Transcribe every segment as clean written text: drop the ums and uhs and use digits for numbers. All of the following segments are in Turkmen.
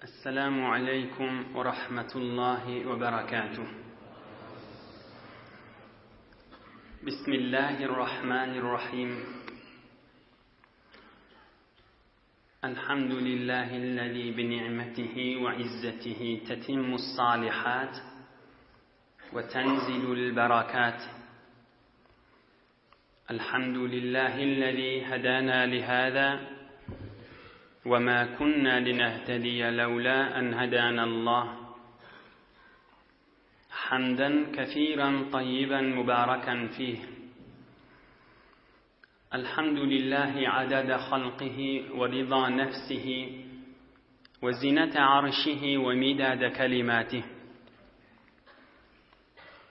السلام عليكم ورحمة الله وبركاته بسم الله الرحمن الرحيم الحمد لله الذي بنعمته وعزته تتم الصالحات وتنزل البركات الحمد لله الذي هدانا لهذا وما كنا لنهتدي لولا أن هدانا الله حمدا كثيرا طيبا مباركا فيه الحمد لله عدد خلقه ورضا نفسه وزنة عرشه ومداد كلماته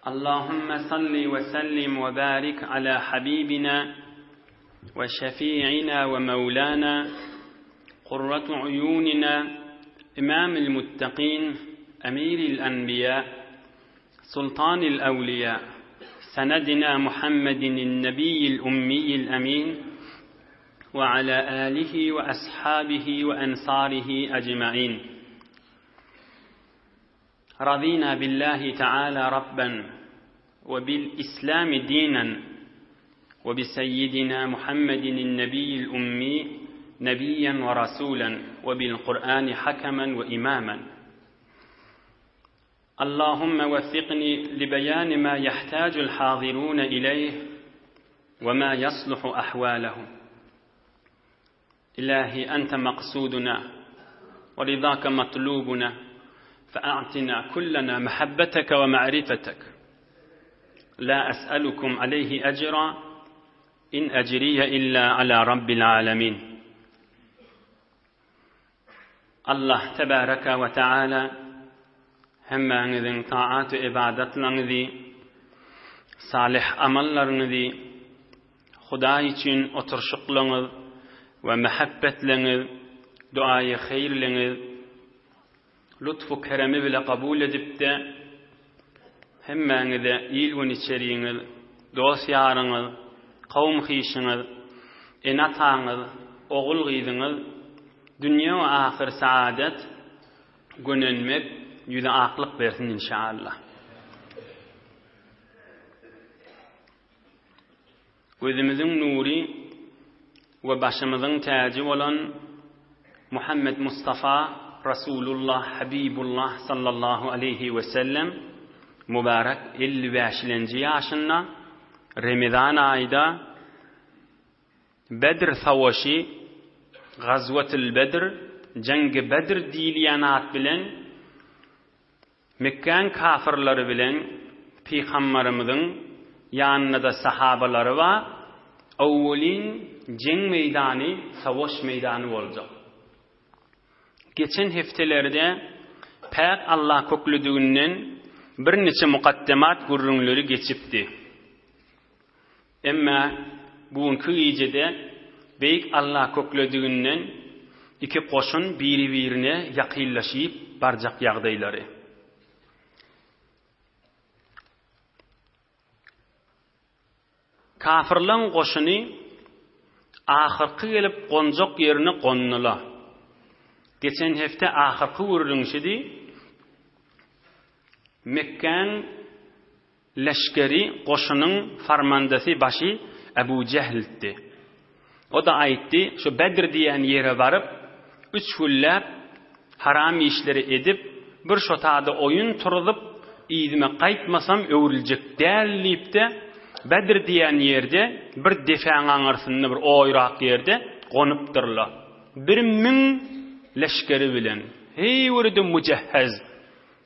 اللهم صل وسلم وبارك على حبيبنا وشفيعنا ومولانا قرة عيوننا إمام المتقين أمير الأنبياء سلطان الأولياء سندنا محمد النبي الأمي الأمين وعلى آله وأصحابه وأنصاره أجمعين رضينا بالله تعالى ربا وبالإسلام دينا وبسيدنا محمد النبي الأمي نبيا ورسولا وبالقرآن حكما وإماما اللهم وفقني لبيان ما يحتاج الحاضرون إليه وما يصلح أحوالهم إلهي أنت مقصودنا ورضاك مطلوبنا فأعطنا كلنا محبتك ومعرفتك لا أسألكم عليه أجرا إن أجري إلا على رب العالمين Allah tebaraka we taala hemmäňiziň taat we ybadatlaryňyzy, salyh amallaryňyzy, Hudaý üçin oturyşyklaryňyz we mähebbetleňiz, duaýy heýrliňiz lutfu keremi bile kabul edipde, hemmäňize il-gün içeriňiz, dost-ýaryňyz, kowum-hyşyňyz, ene-ataňyz, ogul-gyzyňyz dünýe we ahyr saadet, gönenmek, ýüze aklyk bersin inşaallah. Gözümiziň nury we başymyzyň täji bolan Muhammet Mustafa Rasulullah Habibullah sallallahu aleýhi we sellem mübarek 55-lenji ýaşynda Remezan aýda Bedr savaşy Gazwatul Bedr Jeňgi Bedr diýilýän at bilen Mekgäň kafyrlary bilen Pygambarymyzyň ýanynda-da sahabalary bar, owwelin jeň meýdany savaş meýdany boljak. Geçen hepdelerde Päk Allah köklüdiginden birniçe mukaddemat gürrüňleri geçipdi. Emma bu günki gijede Beýik Alla köklediginden iki goşun biri-birine ýakynlaşyp barjak ýagdaýlary. Kafyrlaň goşuny ahyrky gelip gonjak ýerine gondula. Geçen hepde ahyrky gürrüňşidi. Mekgäň Leşgeri goşunyň farmandasy başy Ebu Jehldi. O-da aýtdy, Şu Bedr diýen ýere baryp, üç günläp haram işleri edip, bir şo tada oýun turzup, yzyma gaýtmasam öwrüljek däl diýip-de, Bedr diýen ýerde bir depäň aňyrsynda bir oýrak ýerde gonupdyrlar. 1000 leşgeri bilen, heý bir-de mujehhez.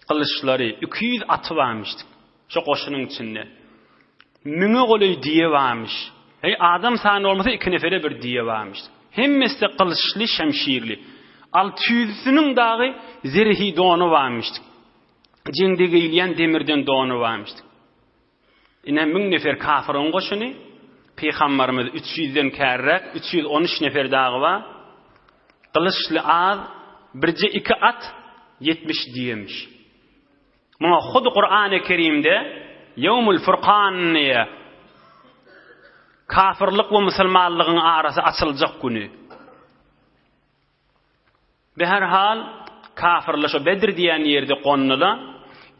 Gylyçlary, 200 aty barmyşdyk. Şo goşunyň içinde. Müňe golaý düýe barmyş. Heý, adam sany bolmasa iki nefere bir düýe barmyşdyk. Hemmesi-de gylyçly, şemşirli. Alty ýüzüsiniň dagy zirhi dony barmyşdyk. Jeňde geýilýän demirden dony barmyşdyk. Ine, müň nefer kafyryň goşuny, pygambarymyz üç ýüzden kärräk, 313 nefer dagy bar. Gylyçly az, birje iki at, 70 düýemiş. Muňa hut Kurany Kerimde Ýewmul Furkan diýe kafyrlyk we musulmanlygyň arasy açyljak güni. Beherhal, Kafyrlar şo Bedr diýen ýerde gondular.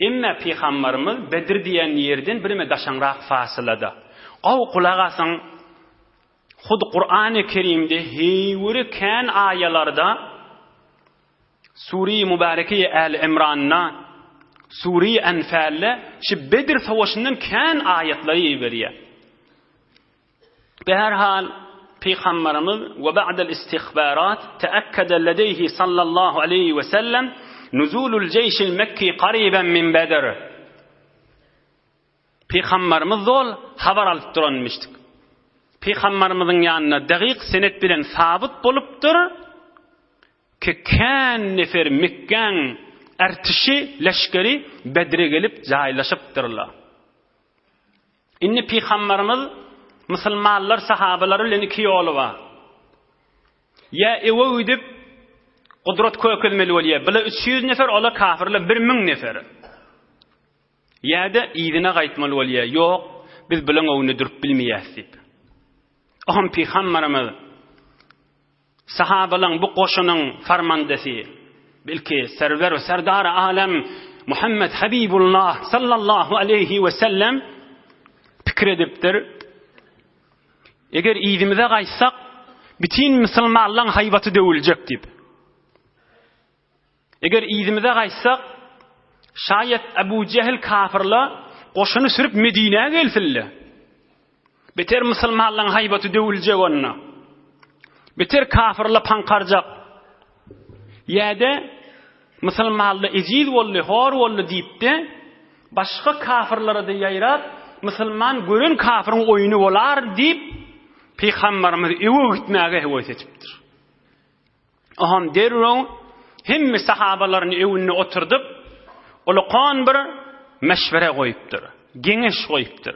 Emme pygambarymyz Bedr diýen ýerden bireme daşaňrak fasylada. Gowy gulak asyň. Hut Kurany Kerimde heýwiri kän aýalarda Sure-i Mübarekeýi Äli Imranda, Sure-i Enfälde şu Bedr savaşyndan kän aýatlary iberýär. Berhal Pygamberimiz we ba'del istihbarat teakkede ledeyhi sallallahu aleyhi ve sellem nuzulul jeýşil mekki qariben min Bedr. Pygamberimiz zol habar alyp duranmyşdyk. Pygamberimiziň ýanynda dagyk senet bilen sabyt bolupdyr ki kän nefer Mekgäň ertişi, leşgeri Bedre gelip jaýlaşypdyrlar. Indi pygamberimiz musulmanlar sahabalary bilen iki ýoly bar. Ýa ewe gidip gudrat kökezmeli bolýar. Bile 300 nefer, ola kafirler 1000 nefer. Ýa-da yzyna gaýtmaly bolýar. Ýok, biz bileň öňünde durup bilmeýäs diýip. Ohm pygamberimiz Sahabalaň bu goşunyň farmandesi, belki serwer we serdar alem Muhammed Habibullah sallallahu aleyhi we sellem pikir edipdir. Eger yzymyza gaýtsak, bütin musulmanlaň haýbaty döwüljek diýip. Eger yzymyza gaýtsak, şaýat Abu Jehil kafyrla goşuny sürüp Medinä gelsinle. Beter musulmanlaryň haýbaty döwüljek onda. Beter kafyrla paňkarjak. Ýa-da musulmanlar ejiz boldy, hor boldy diýip-de, başga kafyrlara-da ýaýrap, musulman gören kafyryň oýny bolar diýip, pygamberimiz öwe gitmäge höwes etipdir. Oňam derrew hemme sahabalaryny öwünde oturdyp, ulakan bir meşwere goýupdyr, geňeş goýupdyr.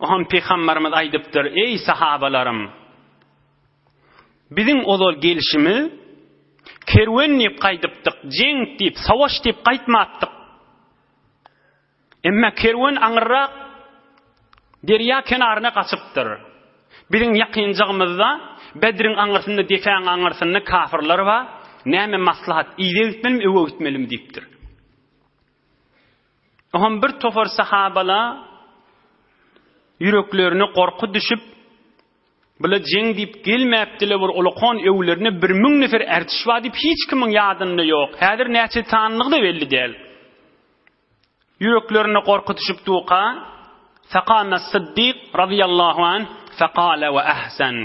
Oňam pygamberimiz aýdypdyr, Eý sahabalarym! Biziň ozal gelşimiz kerwen diýip gaýdypdyk, jeň diýip, savaş diýip gaýtmapdyk. Emma kerwen aňyrrak derýa kenaryna gaçypdyr. Biziň ýakynjagymyzda, Bedriň aňyrsynda, depäň aňyrsynda kafyrlar bar. Näme maslahat, yza gitmelimi, öňe gitmelimi diýipdir. Oňam bir topar sahabala ýüreklerine gorky düşüp, Bula jeň diýip gelmäpdile bir ulakan öwlerine 1000 nefer ärtiş bar diýip hiç kimiň ýadynda ýok. Häzir näçe sanlygy-da belli däl. Ýüreklerine gorky düşüp durka, Fekame Syddyk razyýallahu anh fekale we ahsen.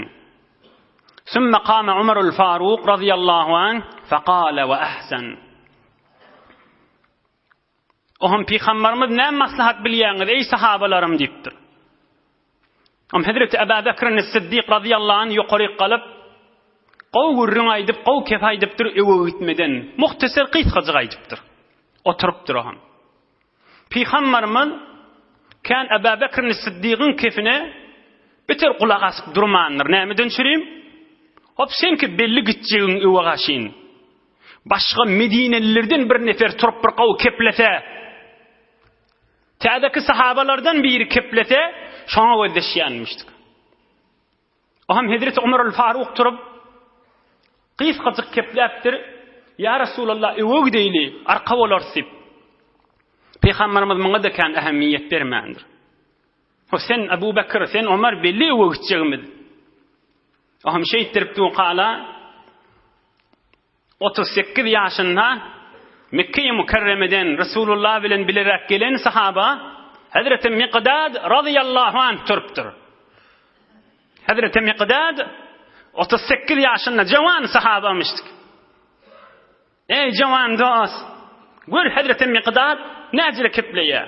Sümme kame Umarul Faruk razyýallahu anh fekale we ahsen. Ohm pygamberimiz näme maslahat bilýäňiz eý sahabalarym diýipdir. Om Hezreti Ebu Bekr Siddik razyýallahu anh ýokaryk galyp, gowy gürrüň aýdyp, gowy kep aýdypdyr, öwe gitmeden, muhteser gysgajyk aýdypdyr. Oturypdyr ohm. Pygamberimiz kän Ebu Bekr Siddigiň kefine beter gulak asyp durmandyr. Nämeden çürim? Hop senki belli gitjegiň öwe gaşyn. Başga medinelilerden bir nefer turup bir gowy keplese, Täzeki sahabalardan biri keplese, şoňa gözleşýänmişdik. O hem Hezreti Umar al-Faruk turup, gysgajyk kepläpdir, Ýa Resulallah, öwe gideýli, arka bolarys diýip. Pygamberimiz muňa-da kän ähmiýet bermändir. O sen Abu Bekr, sen Omar belli öwe gitjegimiz. O hem şeýtdirip dukala, 38 ýaşynda Mekge-i Mükerremeden Resulullah bilen bileräk gelen sahaba Hezreti Mikdad razyýallahu anh turupdyr. Hezreti Mikdad 38 ýaşynda jawan sahabamyşdyk. Ey jawan dost, gör Hezreti Mikdad näcele kepleýär.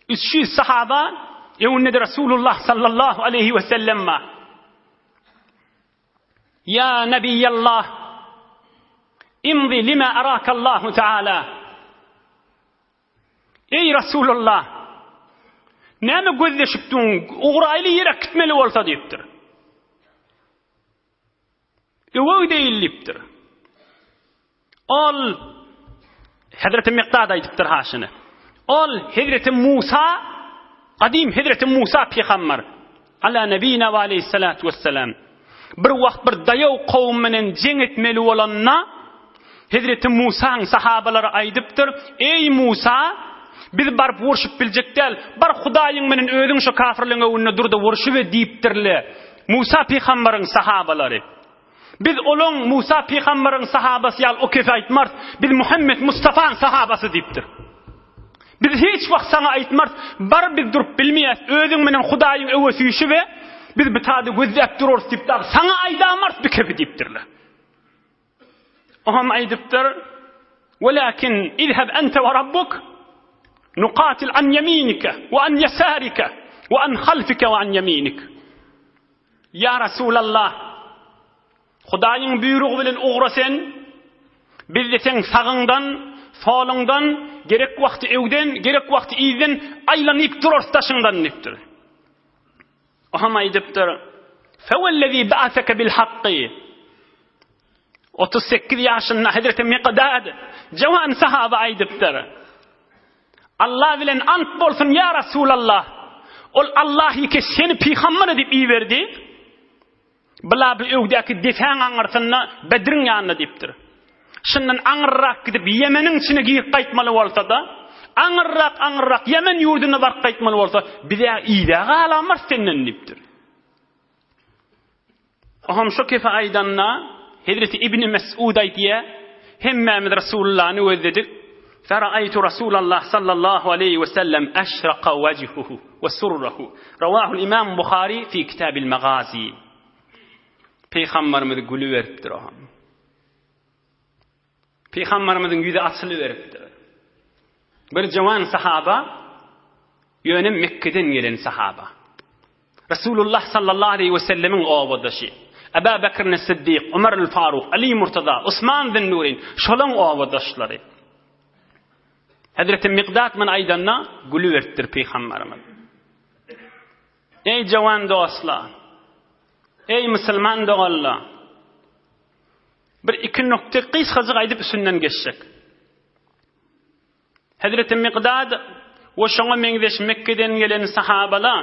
300 sahaba öňünde Resulullah sallallahu aleyhi ve sellem bar. Ýa Nebiýallah, imdi lima arakallahu taala. Eý Resulullah, näme gözleşip duň, ugraýly ýere gitmeli bolsa diýipdir. Öweg deýil diýipdir. Ol Hezreti Mikdad aýdypdyr haşyny. Ol Hezreti Musa, gadym Hezreti Musa pygamber, ala nebina we aleyhissalatu vesselam. Bir wagt bir daýaw kowum menen jeň etmeli bolanda, Hezreti Musaň sahabalary aýdypdyr, Eý Musa! Biz baryp urşup biljek däl, bar Hudaýyň menen özüň şo kafirleň öňünde dur-da urşuber diýipdirle. Musa pygambaryň sahabalary. Biz olaň Musa pygambaryň sahabasy ýaly o kefi aýtmarys, biz Muhammet Mustafaň sahabasy diýipdir. Biz hiç wagt saňa aýtmarys, bar biz durup bilmeýäs, özüň menen Hudaýyň öwe süýşübe, biz bu tady gözläp durarys diýip dagy saňa aýdamarys bu kefi diýipdirler. Oňam aýdypdyr, Welakin izheb ente we rabbuk nuqatil an ýeminike we an ýesarike we an halfike we an ýeminik. Ýa Rasulallah, Hudaýyň buýrugy bilen ugra sen, biz-de seň sagyňdan, soluňdan, gerek wagty öwden, gerek wagty yzdan aýlanyp durarys daşyňdan diýipdir. Oňam aýdypdyr, Fewellezî ba'aseke bil hakky. 38 ýaşynda Hezreti Miqdad jawan sahaba aýdypdyr. Allah bilen ant bolsun ýa Rasulallah. Ol Allah ýeke seni pygamber edip iberdi. Bula bu öwdäki depäň aňyrsynda Bedriň ýanynda diýipdir. Şundan aňyrrak gidip Ýemeniň içine girip gaýtmaly bolsa-da, aňyrrak aňyrrak Ýemen ýurduna baryp gaýtmaly bolsa, biz-ä yza galamyz senden diýipdir. Oňam şo kefe aýdanda Hezreti Ibni Mesud aýdýar, Hemmämiz Resulullany gözledik. Feraýtu Rasulallah sallallahu aleýhi we sellem eşraka wejhuhu we surrahu. Rawahul Imam Buhari fi kitabil Magazi. Pygamberimiz gülüberipdir oňa. Pygamberimiziň ýüzi açylyberipdir. Bir jawan sahaba, ýöne Mekgeden gelen sahaba. Resulullah sallallahu aleýhi we sellemiň obadaşy. Aba Bekr Siddik, Umar al-Faruk, Ali Murtaza, Osman Zünnureýn, şolaň obadaşlary. Hazreti Miqdad muny aýdanda gülüberipdir pygamberimiz. Eý jawan dostlar! Eý musulman doganlar! Bir iki nokta gysgajyk aýdyp üstünden geçjek. Hezreti Mikdad we şoňa meňzeş Mekgeden gelen sahabalar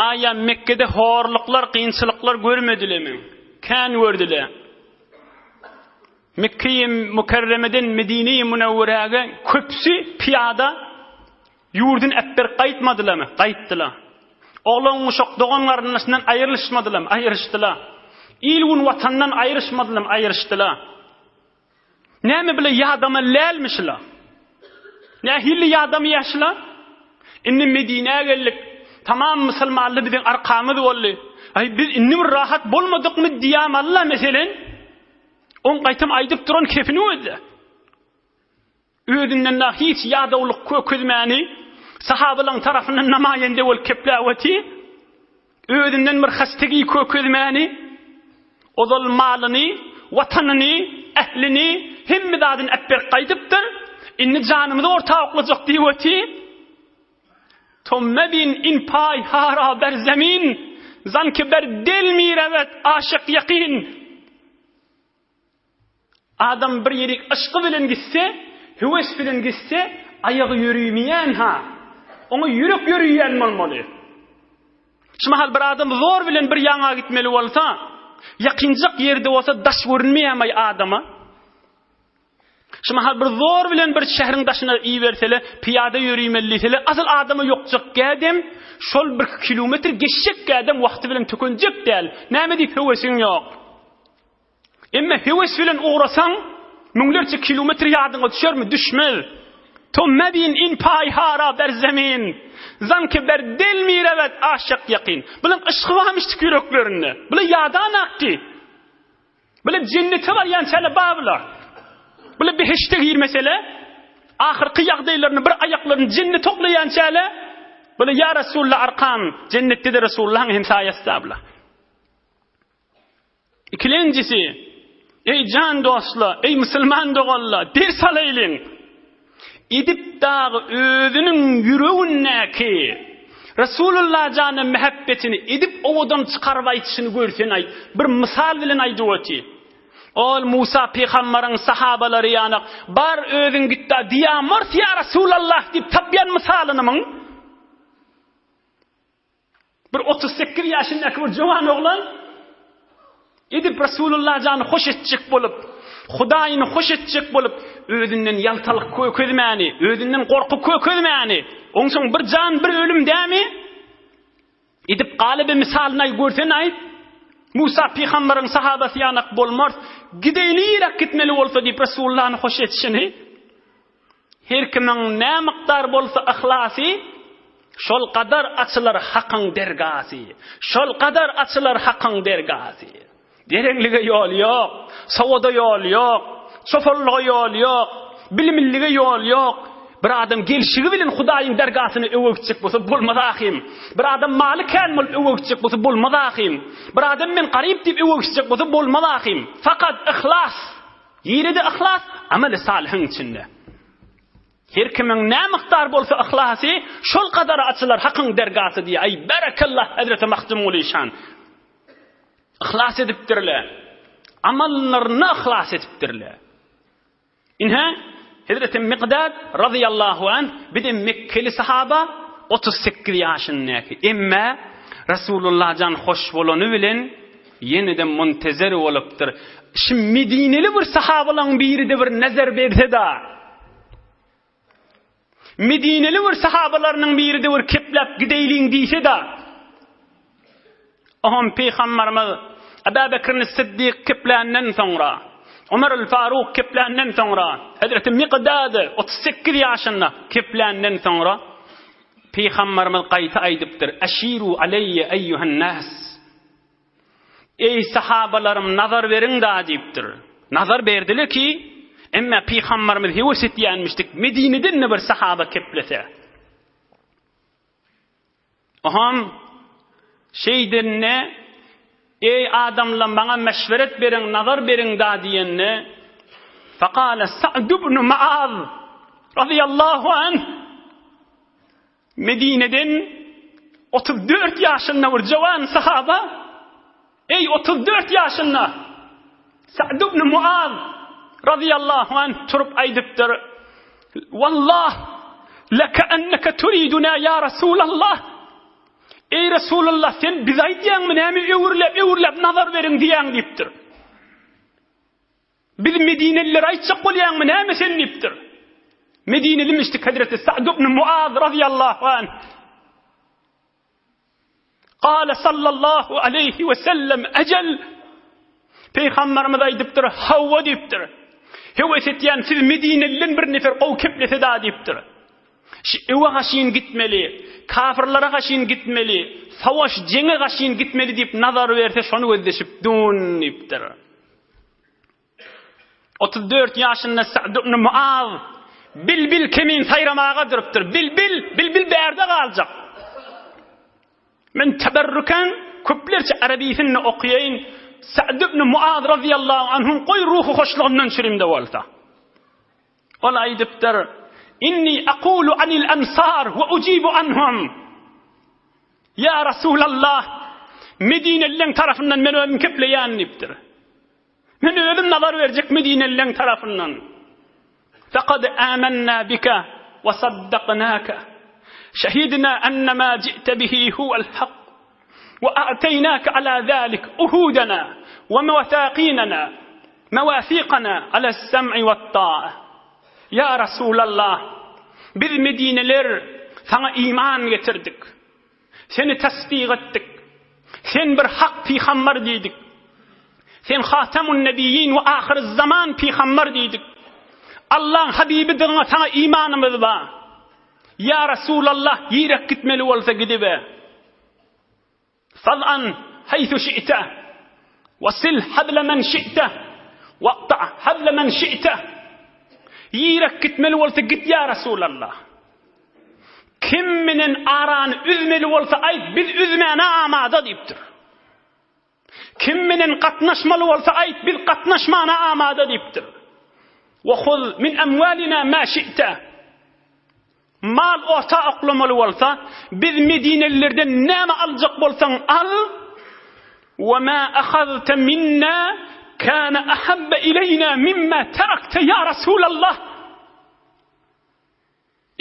aýa Mekgede horluklar, kynçylyklar görmedilermi? Kän gördüler. Mekge-i Mükerremeden Medine-i Münewweräge köpüsi pyýada Ýurduny äpberip gaýtmadylarmy? Gaýtdylar. Oglan-uşak, dogan-garyndaşyndan aýrylyşmadylarmy? Aýryşdylar. Il-gün Watandan aýryşmadylarmy? Aýryşdylar. Näme bile ýadama lälmi şular? Nähili ýadamaýar şular? Indi Medinä geldik. Tamam musulmanlar biziň arkamyz boldy. Aý biz indi bir rahat bolmadykmy diýýäm Allah meselen. Oň gaýtam aýdyp duran kepini gözle. Özünden dagy hiç ýadawlyk kökezmäni, sahabalaryň tarapyndan namaýende bolup kepläp oty. Özünden bir hastegi kökezmäni, ozal malyny, watanyny, ählini, hemme zadyny äpberip gaýdypdyr. Indi janymyzy orta oklajak diýip oty. To mebin in paý hara ber zemin, zanki ber del mirewet aşyk ýakyn. Adam bir ýerik yşky bilen gitse, höwes bilen gitse, aýagy ýörimeýän-ha. Oňa ýürek ýöriýän bolmaly. Şu mahal bir adam zor bilen bir ýaňa gitmeli bolsa, ýakynjak ýerde bolsa daş görünmeýämaý adama. Şu mahal bir zor bilen bir şäheriň daşyna ibersele, pyýada ýörimeli diýsele, asyl adama ýokjak gädem, şol bir kilometr geçjek gädem wagty bilen tükenjek däl. Näme diýip höwesiň ýok? Emma höwes bilen ugrasaň, müňlerçe kilometr ýadyňa düşermi? Düşmez. To mebin in paýhara ber zemin, zanki ber del mirewet aşyk ýakyn. Bular yşky barmyşdyk ýüreklerinde. Bular ýadan akdy. Bular jennete barýan çäle bar bular. Bular behişde girmesele, ahyrky ýagdaýlaryny bir aýaklaryny jennete oklaýan çäle, bular ýa Resulullah arkam, jennetde-de Resulullahyň hemsaýasy bular. Ikilenjisi, eý jan dostlar, eý musulman doganlar, ders alaýlyň. Edip dagy özüniň ýüregindäki Resulullah jana mähebbetini edip owadan çykaryp aýdyşyny görsen aýt. Bir mysal bilen aýdyp oty. Ol Musa pygambaryň sahabalary ýanak, bar özüň gitda diýamars ýa Resulallah diýip tapýan mysalyny myň? Bir 38 ýaşyndaky bir jowan oglan. Edip Resulullah jany hoş etjek bolup, Hudaýyny hoş etjek bolup, özünden ýaltalyk kökezmäni, özünden gorky kökezmäni, onsoň bir jan bir ölüm dämi? Edip galyby misalyny görsen-aý, Musa pygamberiň sahabasy ýanak bolmars, gideýin niräk gitmeli bolsa diýip Resulullahny hoş etişini. Her kimiň nä mukdar bolsa yhlasy, şol gadar açylar Hakyň dergasy. Şol gadar açylar Hakyň dergasy. Gereňlige ýol ýok, sowada ýol ýok, çopanlyga ýol ýok, bilimlilige ýol ýok. Bir adam gelşigi bilen Hudaýyň dergasyna öwe gitjek bolsa bolmaz ahym. Bir adam maly kän bolup öwe gitjek bolsa bolmaz ahym. Bir adam men garyp diýip öwe gitjek bolsa bolmaz ahym. Fakat yhlas. Nirede yhlas? Amel-i salyhyň içinde. Her kimiň nä mukdar bolsa yhlasy, şol gadar açylar Hakyň dergasy diýýär. Aý, berekellah Hezreti Magtymguly şan. Yhlas edipdirler. Amallaryna yhlas edipdirler. Ine, Hezreti Mikdad razyýallahu anh bir-de Mekgeli sahaba, 38 ýaşyndaky. Emme Resulullah jan hoş bolany bilen ýene-de muntezer bolupdyr. Şu Medineli bir sahabalaryň biri-de bir nezer berse-da. Medineli bir sahabalarynyň biri-de bir kepläp gideýliň diýse-de, oňam Pygamberimiz Aba Bekrin Siddik kepländen soňra, Omar el-Faruk kepländen soňra, Hezreti Mikdad 38 ýaşynda kepländen soňra Pygamberimiz gaýta aýdypdyr: "Eşiru aleýye eýýuhan nas." Eý, sahabalarym, nazar beriň-da diýipdir. Nazar berdiler ki, emme pygambarymyz höwes etýänmişdik, Medineden-de bir sahaba keplese. Oham şeýdende, Eý, adamlar, maňa meşweret beriň, nazar beriň-da diýende, Fekale Sa'd ibn Muaz razyýallahu anh, Medineden 34 ýaşynda bir jowan sahaba, eý 34 ýaşynda Sa'd ibn Muaz razyýallahu anh turup aýdypdyr, Wallah, lekaenneke turiduna ýa Rasulallah. Eý Resulallah, sen bize aýdýaňmy näme öwrüläp, öwrüläp nazar beriň diýýäň diýipdir. Biz medinelilere aýtjak bolýaňmy näme sen diýipdir. Medineli müşrik Hazreti Sa'd ibn Muaz razyýallahu anh. Kale sallallahu aleyhi ve sellem ecel. Peygamberimiz aýdypdyr, hawa diýipdir. Höwes etýän siz Medineliden bir nefer gowy keplese da diýipdir. Şu öwe gaşyn gitmeli, kafirlere gaşyn gitmeli, savaş jeňe gaşyn gitmeli diýip nazar berse şony gözleşip dun diýipdir. 34 ýaşynda Sa'd ibn Muaz bilbil kimin saýramaga durupdyr. Bilbil, bilbil bärde galjak. Men teberrüken köplerçe arabisini okaýyn. Sa'd ibn Muaz radiyallahu anhu goý ruhy hoşlugyndan çürimde bolsa. Ol aýdypdyr: Inni aqulu anil ansar we ujibu anhum. Ýa Rasulallah, Medinelileň tarapyndan men özüm kepleýän diýipdir. Men özüm nazar berjek Medinelileň tarapyndan. Fekad amennâ bike we saddaknâke. Şehidnâ ennemâ ji'te bihi huvel hak. Ve a'teynâke alâ zâlik uhûdenâ ve mevâthâkînenâ mevâthîkanâ ale's-sem'i ve't-tâ'a. Ýa Rasulallah, biz medineler saňa iman getirdik. Seni tasdyk etdik. Sen bir hak pygamber diýdik. Sen Hatamun Nebiýin we ahyrzaman pygamber diýdik. Allaň habibidigiňe saňa imanymyz bar. Ýa Rasulallah, ýirek gitmeli bolsa gidibe. Faz'an haýsu şi'te we sil hable men şi'te weqta hable men şi'te. Ýirek gitmeli bolsa git ýa Rasulallah. Kim menen arany üzmeli bolsa aýt, biz üzmäne amada diýipdir. Kim menen gatnaşmaly bolsa aýt, biz gatnaşmana amada diýipdir. Wa huz min amwalina ma şi'te. Mal orta oklamaly bolsa, biz medinelilerden näme aljak bolsaň al, we ma ahazte minna kana ahabba ileýna mimma tarakte ya Rasulallah.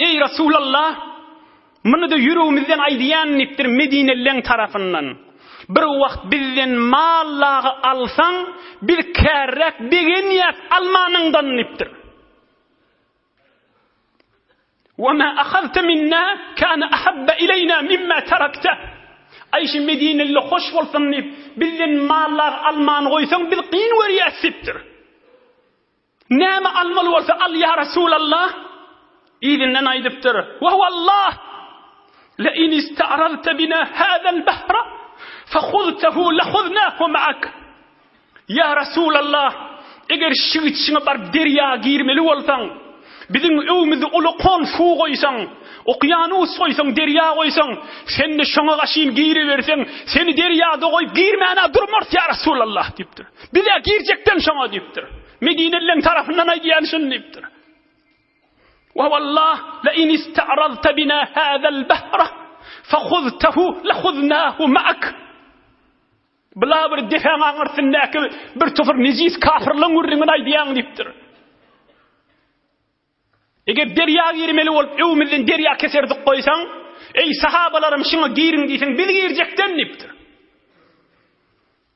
Eý Rasulallah, muny-da ýüregimizden aýdýan diýipdir medinelileň tarapyndan. Bir wagt bizden mal dagy alsaň, biz kärräk begenýäs almanyňdan diýipdir. Wa ma ahazta minna kana ahabba ileýna mimma tarakta. Aý şu Medineli hoş bolsun diýip, bizden mallar alman goýsaň biz kyn görýäs diýipdir. Näme almaly bolsa al ýa Resulallah. Yzyndan aýdypdyr. Wa wallah la in ista'ralta bina hadal bahra fahuztahu lahuznahu ma'ak. Ýa Resulallah, eger şigiçiňe baryp derýa girmeli bolsaň, biziň öwmüzi ulakon suw goýsaň, okeanus goýsaň, derýa goýsaň, sen-de şoňa gaşyn giriberseň, seni derýada goýup girmän-ä durmarys, ýa Resulallah diýipdir. Biz-ä girjekden şoňa diýipdir. Medinelileň tarapyndan aýdýan şuny diýipdir. Wa wallah la in ista'razta bina hazal bahra fahuztahu lahuznahu ma'ak. Bula bir depäň aňyrsyndaky bir topar nejis kafyrlaň gürrüňini aýdýaň diýipdir. Eger derýa girmeli bolup öwümizden derýa keserdik goýsaň, eý sahabalarym şuňa giriň diýseň biz girjekden diýipdir.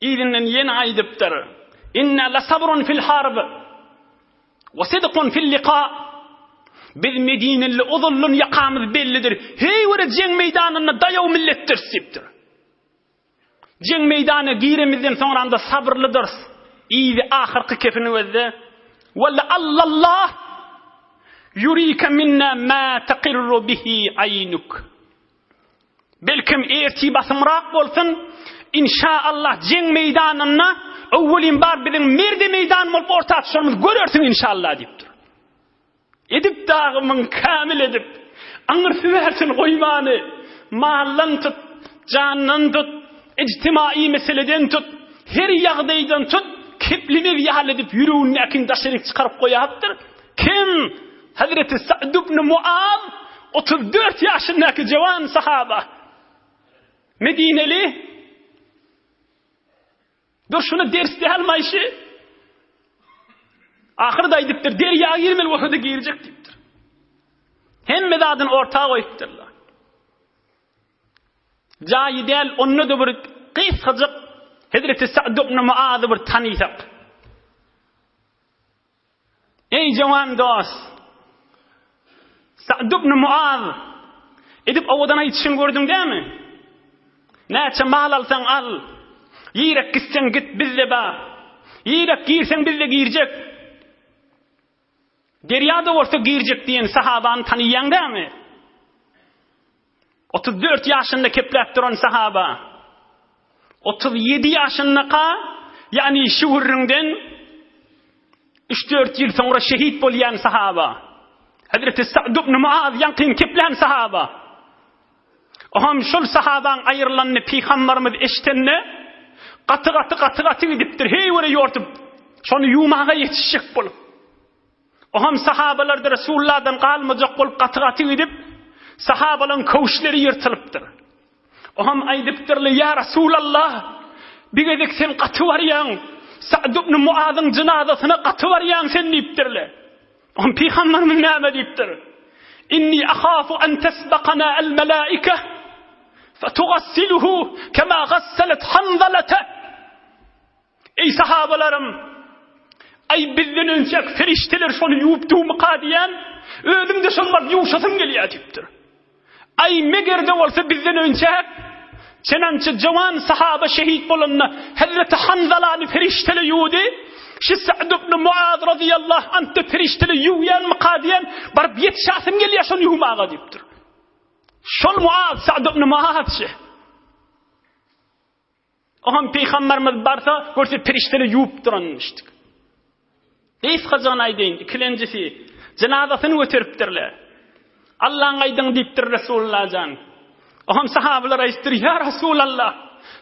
Yzyndan ýene aýdypdyr. Inna la sabrun fil harb we sidqun fil liqa. Biz Medineli ozaldan ýakamyz bellidir. Heý göre jeň meýdanynda daýaw milletdiris diýipdir. Jeň meýdana giremizden soňramda sabyrlydyrys. Yzy ahyrky kefini gözle. Walla allallah yurika minna ma taqirru bihi aynuk. Belkem erti basymrak bolsun. Inşa Allah jeň meýdanynda öwwelin bar biziň merde meýdan bolup orta çykanymyzy görersiň inşallah diýipdir. Edip dagymyň kämil edip, aňyrsy bärsin goýmany, maldan tut, jandan tut, ijtimai meseleden tut, her ýagdaýdan tut, keplemez ýaly edip ýüregindäkini daşaryk çykaryp goýapdyr. Kim? Hazreti Sa'd ibn Muaz, 34 ýaşyndaky jewan sahaba. Medineli. Dur şuna ders dälmi şi? Ahyrda aýdypdyr, derýa girmeli bolsa-da girjek diýipdir. Hemme zadyny orta goýupdyrlar. Jaýy däl, onda-da bir gysgajyk Hezreti Sa'd ibn Muazy bir tanysak. Eý jowan dost! Sa'd ibn Muaz edip owadan aýdyşyny gördüň dämi? Näçe mal alsaň al, ýirek gitseň git bizde ba. Ýirek girseň bizde girjek. Derýada bolsa girjek diýen sahabany tanyýaň dämi? 34 ýaşynda kepläp duran sahaba. 37 ýaşyndaka, ýagny şu gürrüňden 3-4 ýyl soňra şehit bolýan sahaba. Hazreti Sa'd ibn Muaz ýaňkyny keplän sahaba. Oňam şol sahabaň aýrylanyny pygambarymyz eşidende gaty-gaty gaty-gaty gidipdir, heý göre ýortup, şony ýuwmaga ýetişjek bolup. Oňam sahabalarda Resulullahdan galmajak bolup gaty-gaty gidip, sahabalaryň köwüşleri ýyrtylypdyr. Oňam aýdypdyrlar, Ýa Resulallah, bir gezek sen gaty barýaň, Sa'd ibn Muazyň jynazasyna gaty barýaň sen diýipdirler. Oňam pygamberimiz näme diýipdir? Inni ahafu an tasbaqana al-malaika fatugassiluhu kama gassalat Hanzalata. Eý sahabalarym! Aý bizden önçäk perişdeler şony ýuwup durmyka diýýän, özüm-de şony baryp ýuwşasym gelýär diýipdir. Aý meger-de bolsa bizden önçäk çenança jawan sahaba şehit bolanda Hezreti Hanzalany perişdeler ýuwdy, şu Sa'd ibn Muaz razyýallahu anh-da perişdeler ýuwýanmyka diýýän, baryp ýetişäsim gelýär şony ýuwmaga diýipdir. Şol Muaz, Sa'd ibn Muaz şe. Oňam pygamberimiz barsa, görse perişdeler ýuwup duranmyşdyk. Gysgajygyny aýdaýyn, ikilenjisi, jynazasyny göteripdirler. Allaň aýdyň diýipdir Resulullah jan. Oňam sahabalar aýdypdyr, ýa Resulallah,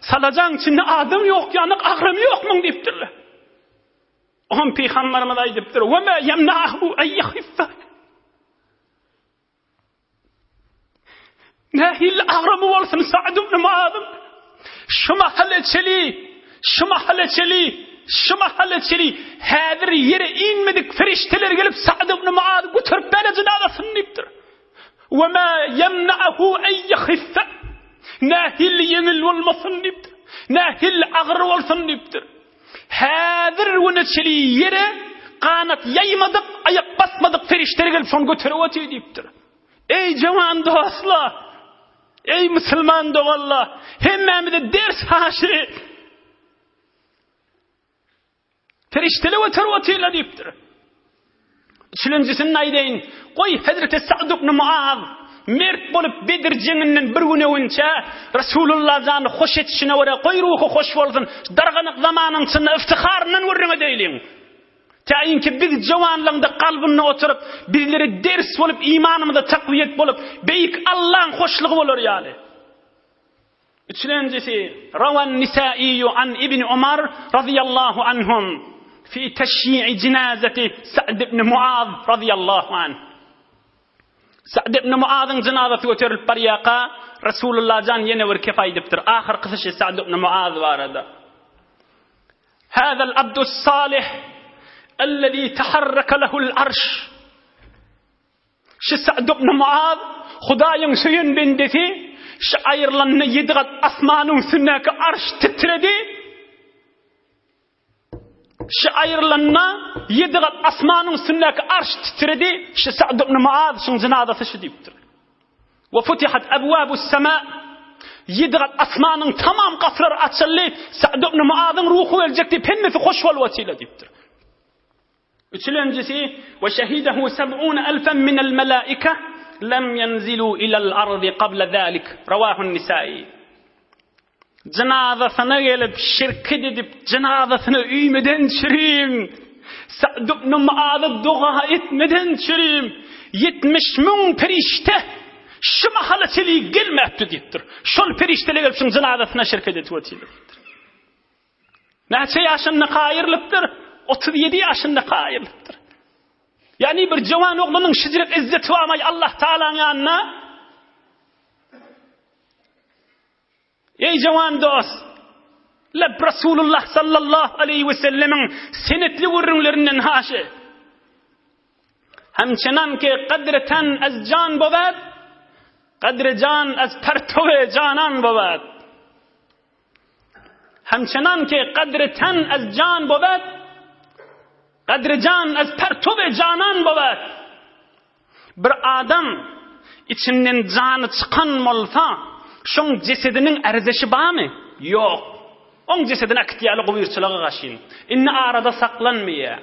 salajaň içinde adam ýok, ýanyk agramy ýok muň diýipdirler. Oňam pygamberimiz aýdypdyr, we ma ýemnahu ay yahiffa. Nähili agramy bolsun Sa'd ibn Muazyň? Şu mahala çeli, şu mahala çeli, şu mahala çeli häzir ýere inmedik perişdeler gelip Sa'd ibn Muazy göterip bäre jynazasyny diýipdir. We ma ýemna'hu ay yahiffa. Nähili ýeňil bolmasyn diýipdir. Nähili agyr bolsun diýipdir. Häzir güne çeli ýere ganat ýaýmadyk, aýak basmadyk perişdeler gelip şony göterip otyr diýipdir. Eý jawan dostlar! Eý musulman doganlar! Hemmämize ders haşy. Perişdeler göterip otyrlar diýipdir. Üçülenjisini aýdaýyn. Goý, Hezreti Sa'd ibn Muaz mert bolup Bedir jeňinden bir gün öňünçä Resulullah jany hoş etişine görä, goý ruhy hoş bolsun, darganak zamanyň içinde iftiharyndan gürrüň edeýliň. Täinki biz jowanlygyňda kalbynda oturyp, bizlere ders bolup, imanymyza takwiýet bolup, beýik Allaň hoşlugy bolar ýaly. Üçlenjisi, Rawan Nisaiýu an Ibn Omar razyýallahu anhum fi teşýi'i jinazeti Sa'd ibn Muaz razyýallahu anh. Sa'd ibn Muazyň jynazasy göterilip barýarka, Resulullah jan ýene bir kep aýdypdyr. Ahyrkysy şi Sa'd ibn Muaz barada. Hazal abdus salih ellezî taharraka lehul arş. Şu Sa'd ibn Muaz Hudaýyň söýen bendesi, şu aýrylanda ýedi gat asmanyň üstündäki arş titredi. Şu aýrylanda ýedi gat asmanyň üstündäki arş titredi. Şu Sa'd ibn Muaz şuň jynazasy şu diýipdir. Wa futihat abwabus sama Ýedi gat asmanyň tamam gapylary açyldy. Sa'd ibn Muazyň ruhy geljek diýip hemmesi hoş bolup otylar diýipdir. Üçülenjisi, Ve şehidehu seb'une elfen minel melaike lem yenzilu ilel ardi kable zalik. Ravahun Nisai. Jynazasyna gelip şirket edip jynazasyna üýmeden çürim. Sa'd ibn Muaza doga etmeden çürim. 70 müň perişde şu mahala çeli gelmäpdi diýipdir. Şol perişdeler gelip şuň jynazasyna şirket edip otyrlar diýipdir. Näçe ýaşyndaka aýrylypdyr? 37 ýaşyndaka aýrylypdyr. Ýagny bir jowan oglanyň şijrek izzeti barmaý Allah Taalaň ýanynda? Eý jowan dost, leb Rasulullah sallallahu aleýhi we sellemiň senetli gürrüňlerinden haşy. Hemçenan ki kadre ten ez can bowad, kadre can ez pertowe canan bowad. Hemçenan ki kadre ten ez can bowed, kadre can ez pertowe canan bowed. Bir adam içinden jany çykan bolsa, şoň jesediniň erzeşi barmy? Ýok. Oň jesedini äkitýärler gubyrçylyga gaşyn. Indi arada saklanmaýar.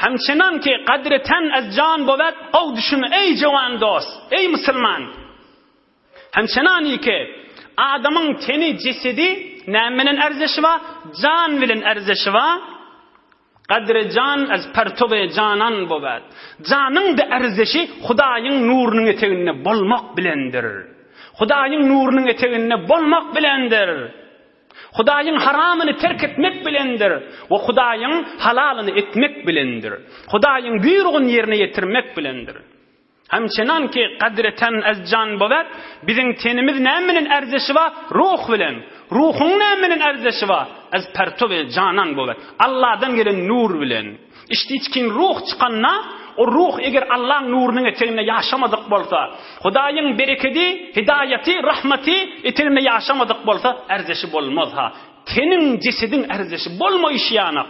Hemçenan ki kadre ten ez can bowed, gowy düşün eý jowan dost, eý musulman. Hemçenanike, adamyň teni, jesedi näme bilen erzeşi bar? Jan bilen erzeşi bar. Gadre jan ez pertowe janan bowat. Janyň-da erzeşi Hudaýyň nurunyň eteginde bolmak bilendir. Hudaýyň nurunyň eteginde bolmak bilendir. Hudaýyň haramyny terk etmek bilendir we Hudaýyň halalyny etmek bilendir. Hudaýyň buýrugyny ýerine ýetirmek bilendir. Hemçenan ki kadre ten ez jan bowet, biziň tenimiz näme bilen erzeşi bar? Ruh bilen. Ruhuň näme bilen erzeşi bar? Ez pertowe janan bowet. Allahdan gelen nur bilen. Işde içkin ruh çykanda, o ruh eger Allaň nurunyň eteginde ýaşamadyk bolsa, Hudaýyň berekedi, hidaýaty, rahmaty eteginde ýaşamadyk bolsa, erzeşi bolmaz ha. Teniň, jesediň erzeşi bolmaýşy ýanak.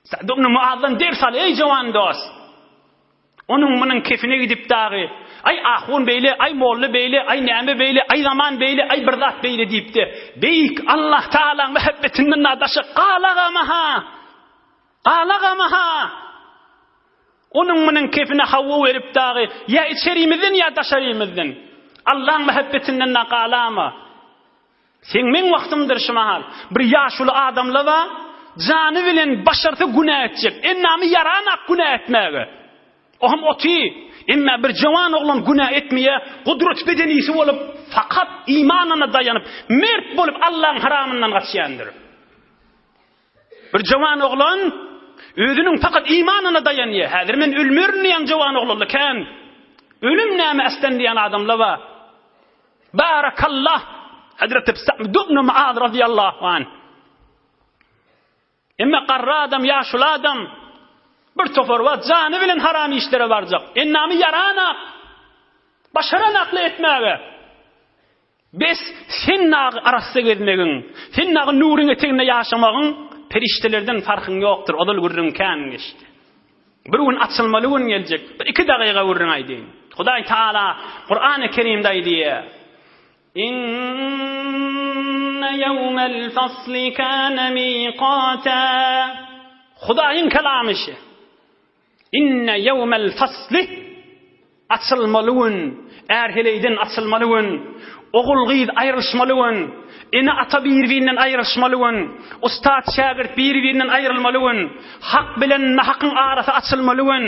Sa'd ibn Muazdan ders al, eý jowan dost! Onuň munuň kefine gidip dagy, aý ahun beýle, aý molla beýle, aý näme beýle, aý zaman beýle, aý bir zat beýle diýip-de, beýik Allah Tagalaň mähebbetinden da daşa galagama-ha! Galagama-ha! Onuň munuň kefine hawa berip dagy, ýa içerimizden ýa daşarymyzdan, Allaň mähebbetinden da galama! Seň meň wagtymdyr şu mahal. Bir ýaşuly adamla bar, jany bilen başarsa günä etjek. Endamy ýaranak günä etmäge. O hem oty. Emma bir jowan oglan günä etmeýä, gudrat bedenisi bolup, fakat imanyna daýanyp, mert bolup Allaň haramyndan gaçýandyr. Bir jowan oglan özüniň fakat imanyna daýanýar. Häzir men ölmerin diýen jowan oglanlar kän. Ölüm näme äslen diýen adamlar bar. Barakallah! Hazreti Sa'd ibn Muaz radiyallahu anh. Emme garry adam, ýaşuly adam bir topar wagt jany bilen haram işlere barjak. Endamy ýaranak. Başaranakly etmäge. Bes, sen dagy arassa gezmegiň, sen dagy nuruň eteginde ýaşamagyň perişdelerden farkyň ýokdur, ozal gürrüň kän geçdi. Bir gün açylmaly gün geljek. Bir iki dagyga gürrüň aýdaýyn. Hudaý Taala Kurany Kerimde aýdýar. Inne ýewmel fasli kana miqata. Hudaýyň kelamy şi. Inne ýewmel fasli açylmaly gün, är-heleýden açylmaly gün, ogul-gyz aýrylyşmaly gün, ene-ata bir-birinden aýrylyşmaly gün, ussat-şägirt bir-birinden aýrylmaly gün, hak bilen nahakyň arasy açylmaly gün,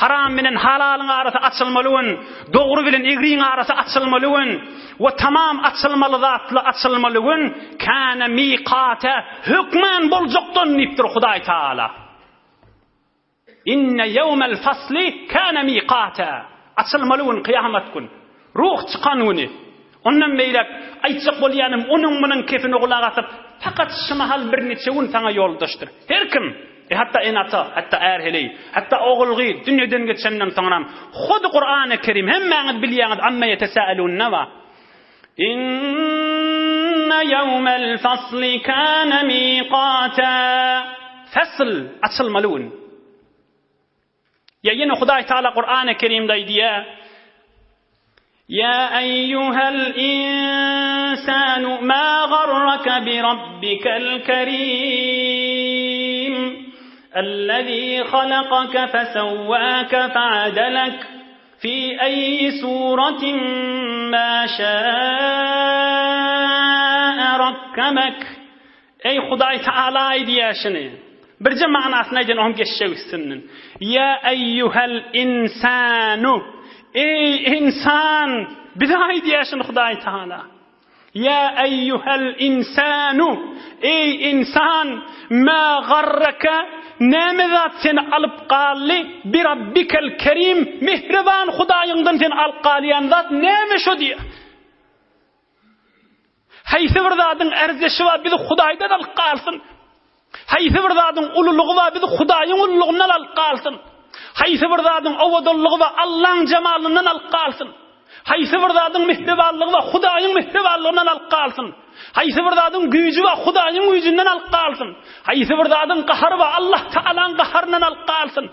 haram bilen halalyň arasy açylmaly gün, dogry bilen egriň arasy açylmaly gün we tamam açylmaly zatly açylmaly gün, kâne miqate, hökman boljakdan diýipdir Hudaý Tagala. Inne ýewmel fasli kâne miqâta. Açylmaly gün kyýamat gün. Ruh çykan güni. Ondan beýläk aýtjak bolýanym onuň munuň kepine gulak asyp, pakat şu mahal birniçe gün saňa ýoldaşdyr. Her kim, e hatda ene-ata, hatda är-heleý, hatda ogul-gyz dünýeden geçenden soňram hut Kurany Kerim hemmäňiz bilýäňiz Amme ýetesäelûn-da bar. Inne ýewmel fasli kâne miqâta. Fasl, açylmaly gün. Ýa ýene Hudaý Taala Kurany Kerimde aýdýar, Ýa eýýuhel insanu ma garraka bi rabbikel kerim. Ellezî halakake fesewwâke feadelek. Fi eýyi suratin ma şâ'a rakkemek. Eý Hudaý Taala aýdýar şuny. Birje manysyny aýdýan oňam geçjek üstünden. Ýa eýýuhel insanu. Eý insan! Bize aýdýar şuny Hudaý Taala. Ýa eýýuhel insanu, eý ynsan, ma garraka, näme zat seni alyp galdy, bi rabbikel kerim, mähriban Hudaýyňdan seni alyp galýan zat näme şo diýýär. Haýsy bir zadyň ärzeşi bar bizi Hudaýdan alyp galsyn. Haýsy bir zadyň ululygy bar bizi Hudaýyň ululygyndan alyp galsyn. Haýsy bir zadyň owadanlygy bar Allaň jemalyndan alyp galsyn. Haýsy bir zadyň mähribanlygy bar Hudaýyň mähribanlygyndan alyp galsyn. Haýsy bir zadyň güýji bar Hudaýyň güýjünden alyp galsyn. Haýsy bir zadyň gahary bar Allah Tagalaň gaharyndan alyp galsyn.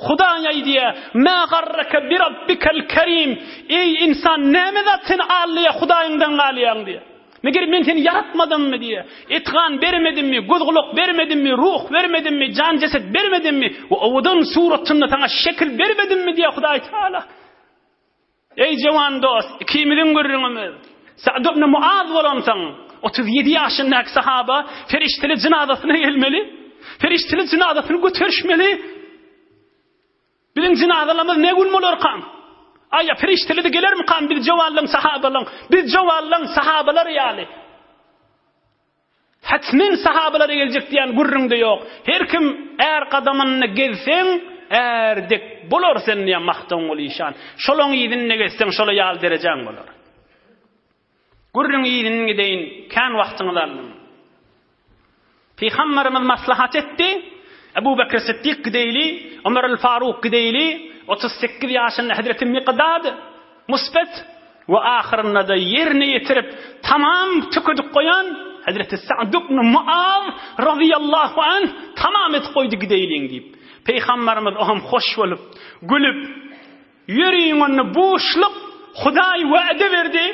Hudaý aýdýar, Mä garraka bi rabbikel kerim, Eý, ynsan, näme zat seni aldaýar, Hudaýyňdan galýaň diýýär. Meger men seni ýaratmadymmy diýýär. Et-gan bermedimmi, göz-gulak bermedimmi, ruh bermedimmi, jan-jeset bermedimmi we owadan suratynda saňa şekil bermedimmi diýýär Hudaý Tagala. Eý, jowan dost, ikimiziň gürrüňimiz. Sa'd ibn Muaz bolansoň, 37 ýaşyndaky sahaba perişdeli jynazasyna gelmeli, perişdeli jynazasyny göterişmeli. Biziň jynazalarymyz ne gün bolarkam? Aýa perişdeli-de gelermikam biz jowanlaň sahabalaň, biz jowanlaň sahabalar ýaly. Hetmen sahabalara geljek diýen gürrüňde ýok. Her kim är gadamynda gezseň, är dek bolar sen diýen Magtymguly işan. Şolaň yzynda gezseň, şola ýaly derejäň bolar. Gürrüň yzyny gideýin, kän wagtyňyzy aldym. Pygamberimiz maslahat etdi, Ebu Bekr Siddik gideýli, Ömer el Faruk gideýli, 38 ýaşynda Hezreti Mikdad Musbet we ahyrynda-da ýerine ýetirip, tamam tükedip goýan Hezreti Sa'd ibn Muaz razyýallahu anh tamam edip goýdy gideýliň diýip. Pygamberimiz oňam hoş bolup, gülüp, Ýörüň onda buşluk, Hudaý wada berdi,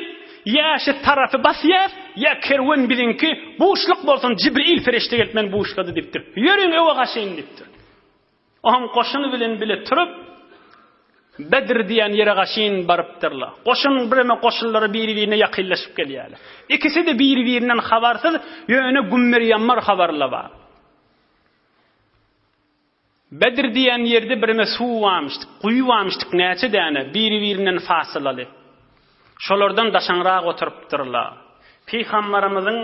ýa şu tarapy basýas, ýa kerwen biziňki, buşluk bolsun, Jibril perişde gelip meni buşlady diýipdir. Ýörüň öwe gaçaýyn diýipdir. Oňam goşuny bilen bile turup, Bedr diýen ýere gaşyn barypdyrlar. Goşun bireme goşunlary biri-birine ýakynlaşyp gelýärler. Ikisi-de biri-birinden habarsyz, ýöne gümmür-ýammar habarly bar. Bedr diýen ýerde bireme suw barmyşdyk, guýy barmyşdyk näçe däne, biri-birinden fasylaly. Şolardan daşaňrak oturypdyrlar. Pygambarymyzyň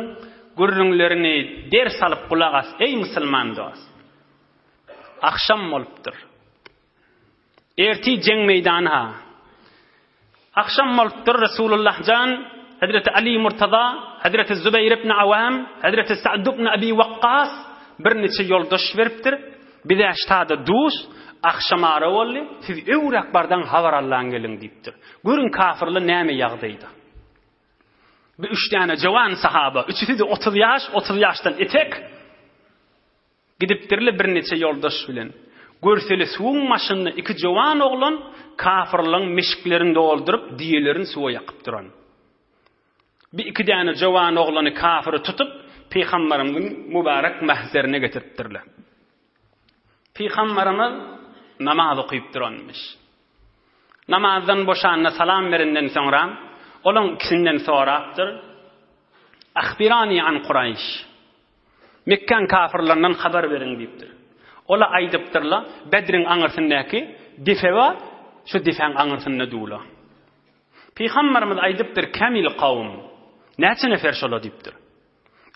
gürrüňlerini ders alyp gulak as, eý musulman dost! Agşam bolupdyr. Ertir jeň meýdany-ha. Agşam bolupdyr, Resulullah jan, Hezreti Ali Murtaza, Hezreti Zubeýr ibn Awam, Hezreti Sa'd ibn Abi Wakkas birniçe ýoldaş beripdir. Bize ştada duş, agşamara boldy, siz öwräk bardaň habar allaň geliň diýipdir. Görüň kafyrlar näme ýagdaýda. Bu üç däne jowan sahaba, üçüsi-de 30 ýaş, 30 ýaşdan etek, gidipdirler birniçe ýoldaş bilen. Görseli suwuň başynda iki jowan oglan kafyrlaryň meşiklerini dolduryp, düýelerini suwa ýakyp duran. Bir iki däne jowan oglany kafyry tutup, Pygamberimiziň mübarek mähzerine getiripdirler. Pygamberimiz namaz okyp duranmyş. Namazdan boşanda salam berenden soňra, olaň ikisinden sorapdyr, Ahbirani an Kuraýş. Mekgäň kafyrlaryndan habar beriň diýipdir. Ola aýdypdyrlar, Bedriň aňyrsyndaky depe bar, şu depäň aňyrsynda dula. Pygamberimiz aýdypdyr, Kämil kawm. Näçe nefer şola diýipdir.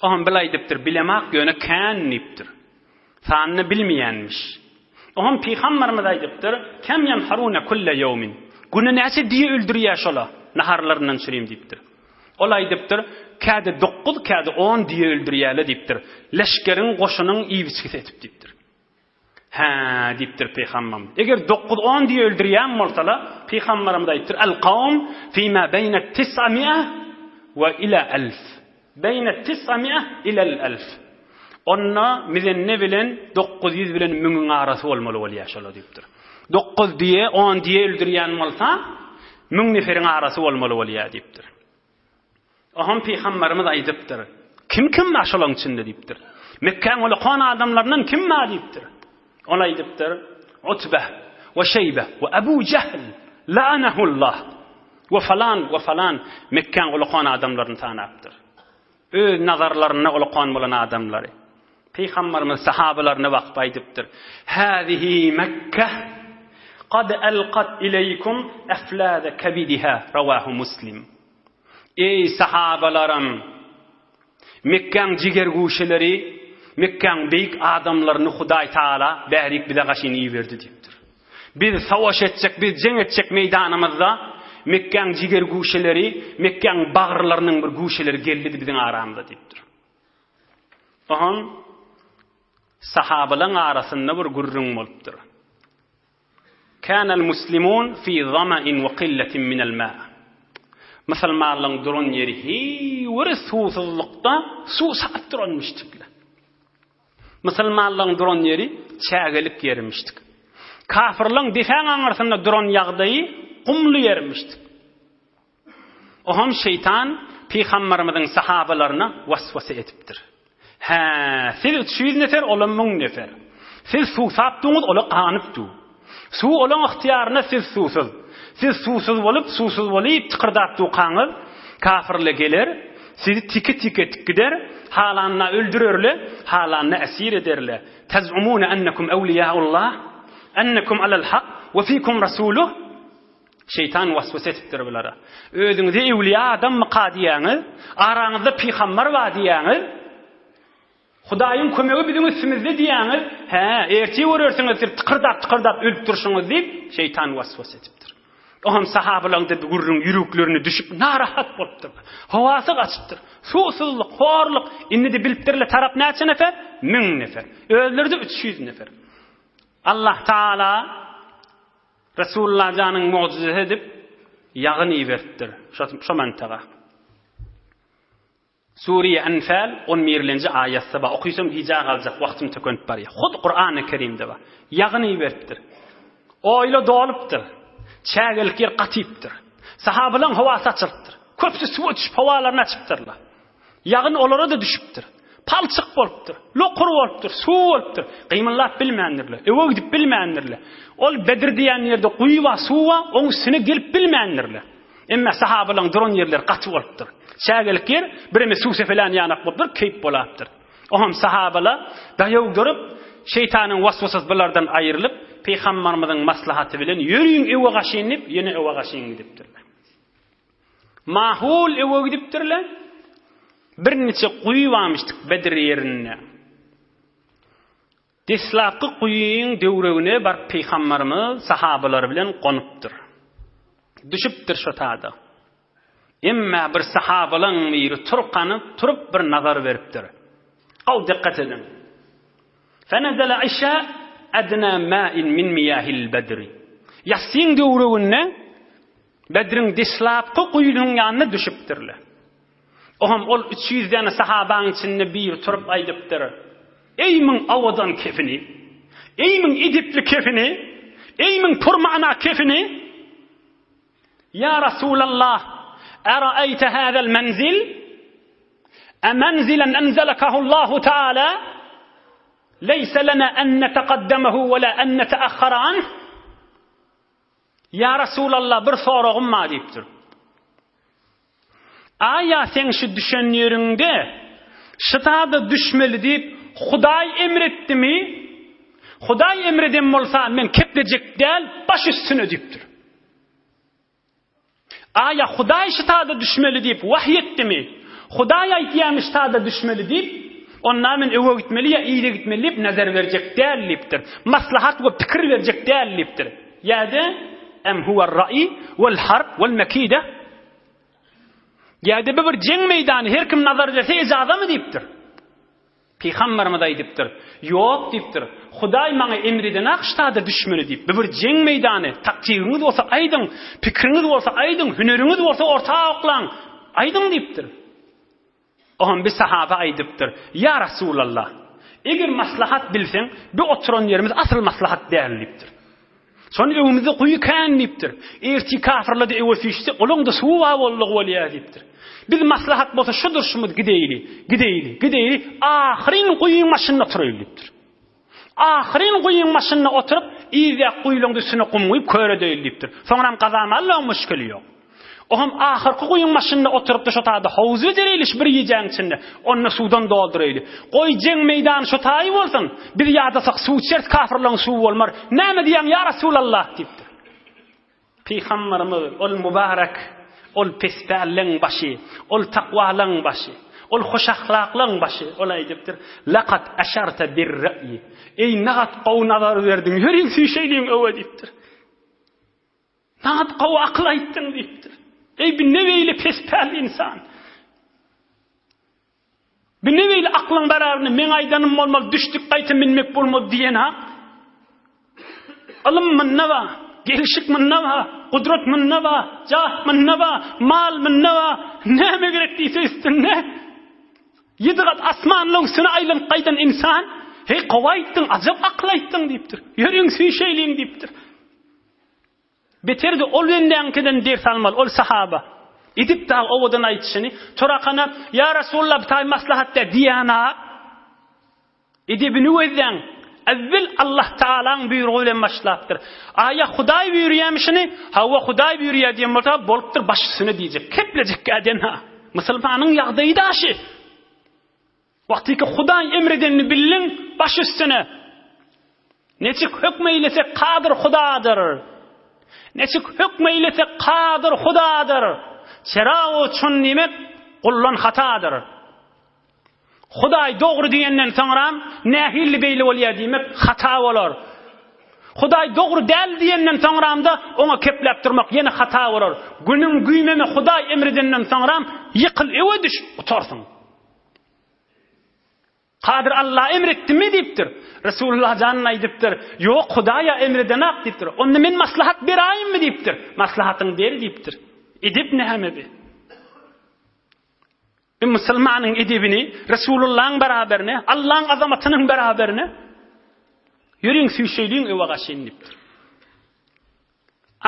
Oňam bil aýdypdyr, bilemak ýöne kän diýipdir. Sanyny bilmeýänmiş. Oňam pygamberimiz aýdypdyr, Kem ýenharune kulle ýewmin. Güne näçe düýe öldürýär şola, naharlaryndan çürim diýipdir. Ol aýdypdyr, Käde dokuz, käde on düýe öldürýärler diýipdir. Leşgeriň, goşunyň iýip-içgisi etip diýipdir. Hä, diýipdir pygamberimiz. Eger dokuz-on düýe öldürýän bolsalar, pygamberimiz aýdypdyr, Al-kawm fima beýne tis'ami'e we ila elf. Beýne tis'ami'e ilel elf. Onda mizenne bilen 900 bilen müňüň arasy bolmaly bolýar şolar diýipdir. Dokuz düýe, on düýe öldürýän bolsa, müň neferiň arasy bolmaly bolýar diýipdir. Oňam pygamberimiz aýdypdyr. Kim-kim bar şolaň içinde diýipdir. Mekgäň ulakan adamlaryndan kim bar diýipdir. Ol aýdypdyr, Utbe we Şeýbe we Ebu Jehl la'anahullah we falan we falan Mekgäň ulakan adamlaryny sanapdyr. Öz nazarlarynda ulakan bolan adamlary. Pygamberimiz sahabalaryna bakyp aýdypdyr, Hazihi Mekke kad elkat ileýkum eflaze kebidiha rawahu Muslim. Eý, sahabalarym! Mekgäň jigerguşeleri, Mekgäň beýik adamlaryny Hudaý Tagala bärik bize gaşyn iberdi diýipdir. Biz savaş etjek, biz jeň etjek meýdanymyzda Mekgäň jigerguşeleri, Mekgäň bagyrlarynyň bir guşeleri geldi biziň aramyza diýipdir. Oňam sahabalaryň arasynda bir gürrüň bolupdyr. Kânel muslimun fi zama'in we qilletin minel ma. Musulmanlaryň duran ýeri heý bir suwsuzlykda suw sakyp duranmyşdyklar. Musulmanlaryň duran ýeri çägelik ýermişdik. Kafirlaryň depäň aňyrsynda duran ýagdaýy gumly ýermişdik. Oňam şeýtan pygamberimiziň sahabalaryna waswasa edipdir. Hä, siz 300 nefer, olam 1000 nefer. Siz suwsapdyňyz, ola ganypdy. Suw olaň ygtyýarynda, siz suwsuz. Siz suwsuz bolup, suwsuz bolyp tykyrdap dukaňyz, kafirle geler, sizi tike-tike etip gider, halanyna öldürerle, halanyna esir ederle. Tez'umune ennekum ewliýaullah, ennekum alel hak, we fikum rasuluh. Şeýtan waswasa etipdir bulara. Özüňizi öwliýa adammyka diýýäňiz, araňyzda pygambar bar diýýäňiz, Hudaýyň kömegi biziň üstümizde diýýäňiz, hä, ertir görersiňiz siz tykyrdap-tykyrdap ölüp durşuňyz diýip, şeýtan waswasa etipdir. Oňam sahabalaryň da bu gürrüň ýüreklerine düşüp narahat bolupdyrlar. Howasy gaçypdyr. Suwsuzlyk, horluk, indi-de bilipdirler tarap näçe nefer? Müň nefer. Özleri-de 300 nefer. Allah Taala Resulullah janyň mugjyzasy edip, ýagyn iberipdir şo, şo mantaga. Suriýe Enfal on birlenji aýatda bar. Okysam gijä galjak, wagtym tükenip barýar. Hut Kurany Kerimde bar. Ýagyn iberipdir. Oýla dolupdyr. Çägelik ýer gatypdyr. Sahabalaryň howasy açylypdyr. Köpüsi suwa düşüp howalaryny açypdyrlar. Ýagyn olara-da düşüpdir. Palçyk bolupdyr, lokur bolupdyr, suw bolupdyr. Gymyldap bilmändirler. Öwe gidip bilmändirler. Ol Bedir diýen ýerde guýy bar, suw bar, oň üstüne gelip bilmändirler. Emma sahabalaryň duran ýerleri gaty bolupdyr. Çägelik ýer, bireme suw sepelän ýanak bolupdyr, keýp bolapdyr. Oňam sahabalar daýaw durup, şeýtanyň waswasasy bulardan aýrylyp, pygambarymyzyň maslahaty bilen ýörüň öwe gaşyn diýip, ýene öwe gaşyn gidipdirler. Mahul öwe gidipdirler. Birniçe guýy barmyşdyk Bedir ýerinde. Deslapky guýyň döwregine baryp pygambarymyz sahabalary bilen gonupdyr. Düşüpdir şo tada. Emma bir sahabalaň biri turkanyp, turup bir nazar beripdir. Gowy dikkat ediň. Fenezele işa adna ma'in min miyahil bedri. Ýassyň döwreginde Bedriň deslapky guýynyň ýanyna düşüpdirler. Oňam ol 300 däne sahabaň içinde biri turup aýdypdyr, Eý müň owadan kefini, eý müň edepli kefini, eý müň purmana kefini, Ýa Rasulallah, Eraeýte hazel menzil? Emenzilen enzelekahullahu taala? Leýse lena en netekaddemahu we la en neteahhara anh? Ýa Rasulallah, bir soragym bar diýipdir. Aýa seň şu düşen ýeriňde şytada düşmeli diýip Hudaý emretdimi? Hudaý emreden bolsa men keplejek däl, baş üstüne diýipdir. Aýa Hudaý şytada düşmeli diýip wahy etdimi? Hudaý aýtýamy şytada düşmeli diýip, onda men öwe gitmeli ýa yza gitmeli diýip nazar berjek däl diýipdir. Maslahat we pikir berjek däl diýipdir. Ýa-da em huwar raý wal harb wal mekide Ýa-da bu bir jeň meýdany, her kim nazar berse ejazamy diýipdir. Pygamberimiz aýdypdyr, Ýok diýipdir. Hudaý maňa emr edenak ştada düşmeli diýip. Bu bir jeň meýdany, taktigiňiz bolsa aýdyň, pikiriňiz bolsa aýdyň, hüneriňiz bolsa orta oklaň, aýdyň diýipdir. Oňa bir sahaba aýdypdyr, Ýa Rasulallah, eger maslahat bilseň, bu oturan ýerimiz asyl maslahat däl diýipdir. Şony öňümizde guýy kän diýipdir. Ertir kafirler-de öwe süýşse, olaň-da suwy bar boldugy bolýar diýipdir. Biz maslahat bolsa şu durşumyz gideýli, gideýli, gideýli, ahyryn guýyň başynda oturaýly diýipdir. Ahyryn guýyň başynda oturyp, yzýak guýulaň üstüne gum guýup kör edeýli diýipdir. Soňram gazamallaň müşkili ýok. Oňam ahyrky guýyň başynda oturypdy şo taýda howuz bejereýli şu bir gijäň içinde. Onda suwdan dolduraýly. Goý jeň meýdany şo taýy bolsun. Biz ýadasak suw içeris kafyrlaň suwy bolmar. Näme diýýäň ýa Rasulallah diýipdir. Pygamberimiz ol mübarek, ol pespälleň başy, ol takwalaň başy, ol hoşahlaklaň başy ol aýdypdyr, Laqad aşarta bir-ra'yi. Eý nagat gowy nazar berdiň, ýörüň süýşeýliň öwe diýipdir. Nagt gowy akyl aýtdyň diýipdir. Eý bi ne beýle pespäl ynsan. Bi ne beýle aklyň bararyny meň aýdanym bolmaz, düşdük gaýta minmek bolmaz diýen hak. Ylym munda bar, gelşik munda bar, gudrat munda bar, jah munda bar, mal munda bar. Näme gerek diýse üstünde. Ýedi gat asmanlaň üstüne aýlanyp gaýdan ynsan, Heý gowy aýtdyň, ajap akyl aýtdyň diýipdir. Ýörüň süýşeýliň diýipdir. Beterdi ol bendäňkiden ders almaly, ol sahaba. Edip dagy owadan aýdyşyny, Torakana, Ýa Resulallah, bu taý maslahat däl diýýän-a. Edebini gözläň. Äwwel Allah Tagalaň buýrugy bilen başlapdyr. Aýa Hudaý buýurýamy şuny? Hawa, Hudaý buýurýar diýen bolsa, bolupdyr, baş üstüne diýjek. Keplejek äden-ha. Musulmanyň ýagdaýy daşy. Wagtyky Hudaý emredenini bildiň, baş üstüne. Neçik hökm eýlese kadyr Hudadyr. Neçik hökm eýlese kadyr Hudadyr. Çera o çun diýmek gullan hatadyr. Hudaý dogry diýenden soňram nähili beýle bolýar diýmek hata bolar. Hudaý dogry däl diýenden soňram-da oňa kepläp durmak ýene hata bolar. Günüň güýmeme Hudaý emredenden soňram ýykyl öwe düş gutarsyň. Kadyr Alla emretdimi diýipdir. Resulullah jan aýdypdyr. Ýok, Hudaýa emredenak diýipdir. Onda men maslahat beraýynmy diýipdir. Maslahatyňy ber diýipdir. Edep näme bi? Bir musulmanyň edebini Resulullahyň beraberine, Allaň azamatynyň beraberine ýörüň süýşeýliň öwe gaşyn diýipdir.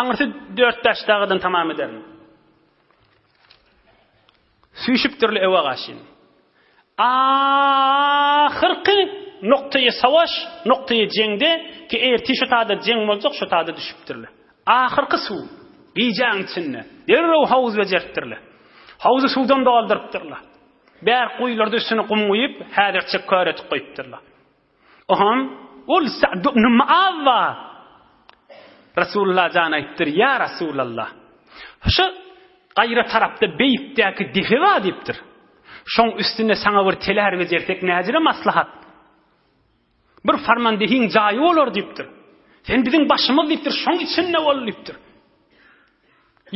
Aňyrsy dört-bäş dagadan tamam ederin. Süýşüpdirli öwe gaşyn. Ahyrky noktaýy savaş, noktaýy jeňde ki ertir şu tada jeň boljak, şu tada düşüpdirli. Ahyrky suw gijäň içinde derrew howuz bejeripdirler. Howzy suwdan doldurypdyrlar. Bärk guýularda üstüne gum guýup, häzirçe kör etip goýupdyrlar. Oňam ol Sa'd ibn Muaz bar. Resulullah jan aýtdyr, ýa Resulallah. Şu gaýra tarapda beýikdäki depe bar diýipdir. Şoň üstünde saňa bir telär bejersek näjire maslahat. Bir farmandehiň jaýy bolar diýipdir. Sen biziň başymyz diýipdir, şoň içinde bol diýipdir.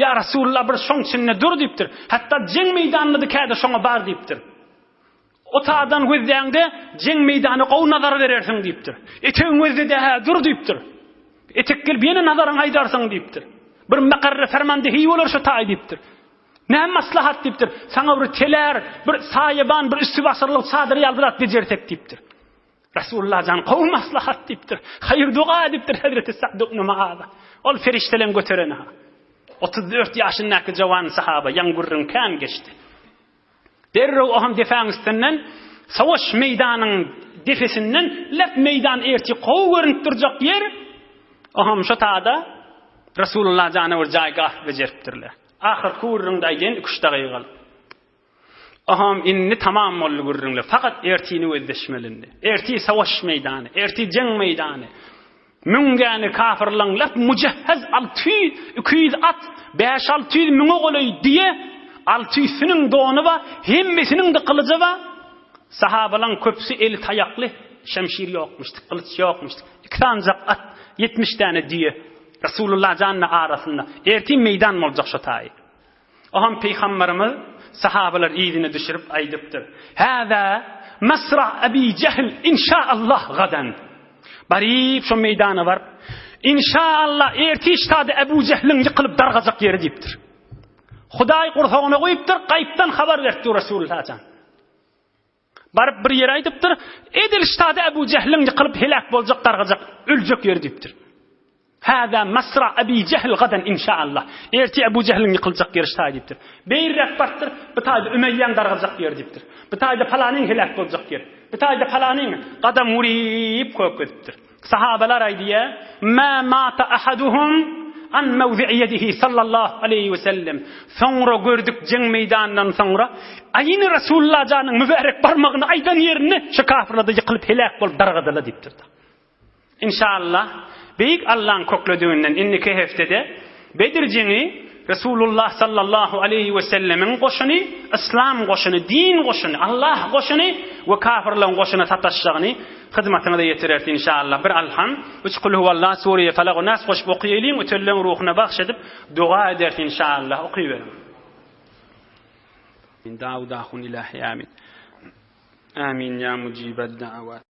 Ýa Resulullah bir şoň içinde dur diýipdir. Hatda jeň meýdanynda-da käde şoňa bar diýipdir. O taýdan gözläňde jeň meýdana gowy nazar berersiň diýipdir. Etegiň gözle-de-hä dur diýipdir. Etek gelip ýene nazaryňy aýdarsyň diýipdir. Bir makarra fermandehi bolar şo taý diýipdir. Näme maslahat diýipdir. Saňa bir telär, bir saýaban, bir üsti basyrlyk çadyr ýaly bir zat bejersek diýipdir. Resulullah jan gowy maslahat diýipdir. Haýyr doga diýipdir Hazreti Sa'd ibn Muaza. Ol perişdeleň götereni ha. 34 ýaşyndaky jawan sahaba ýaň gürrüň kän geçdi. Derrew o hem depäň üstünden savaş meýdanyň depesinden lep meýdan erti gowy görünip durjak ýer. O hem şo tada Resulullah jana bir jaýgah bejeripdirler. Ahyrky gürrüňde aýdýan iki-üç dagygalyk. Aham indi tamam boldy gürrüňler. Fakat ertini gözleşmeli indi. Ertir savaş meýdany, ertir jeň meýdany. Müňgäni kafirleň lap mujehhez 600, 200 at, 5-600 müňe golaý diýe, 600-siniň dony bar, hemmesiniň-de gylyjy bar. Sahabalaň köpüsi eli taýakly, şemşir ýokmuşdy, gylyç ýokmuşdy. Iki sanjak at, 70 däne düýe. Resulullah janyň arasynda. Ertir meýdan boljak şo taýy. Oňam Pygamberimiz sahabalar yzyna düşürip aýdypdyr. Hâzâ masra Ebi Jehl inşaallah gadan. Baryp şo meýdana baryp, inşaallah ertir ştada Ebu Jehliň ýykylyp dargajak ýeri diýipdir. Hudaý gursagyna guýupdyr, gaýypdan habar beripdir Resulullah jan. Baryp bir ýere aýdypdyr, edil ştada Ebu Jehliň ýykylyp heläk boljak, dargajak, öljek ýeri diýipdir. Hâzâ masra Ebi Jehl gadan inşaallah. Ertir Ebu Jehliň ýykyljak ýeri ştaý diýipdir. Beýirräk barypdyr, bu taýda Ümeýýäň dargajak ýeri diýipdir. Bu taýda palanyň heläk boljak ýeri. Bu taýda palanyň gadam uryp kök edipdir. Sahabalar aýdýar, Mä mata ahaduhum an mewzi'i ýedihi sallallahu aleýhi we sellem. Soňra gördük jeň meýdanyndan soňra, aýny Resulullah janyň mübärek barmagyny aýdan ýerinde şu kafirler-de ýykylyp heläk bolup dargadylar diýipdir. Inşallah, Beýik Allaň köklediginden indiki heftede Bedir jeňi Resulullah sallallahu aleýhi we sellemiň goşuny, yslam goşuny, din goşuny, Allah goşuny we kafirleň goşuny sataşjagyny hyzmatyňyza ýetireris inşallah. Bir Alham, üç Kulhuwallah, Sure Falak we Nas goşup okaýalyň, ötenleň ruhuna bagş edip doga ederis inşallah. Okyberiň. Min dawudahun ilahi amin. Amin ya mujibed da'awat.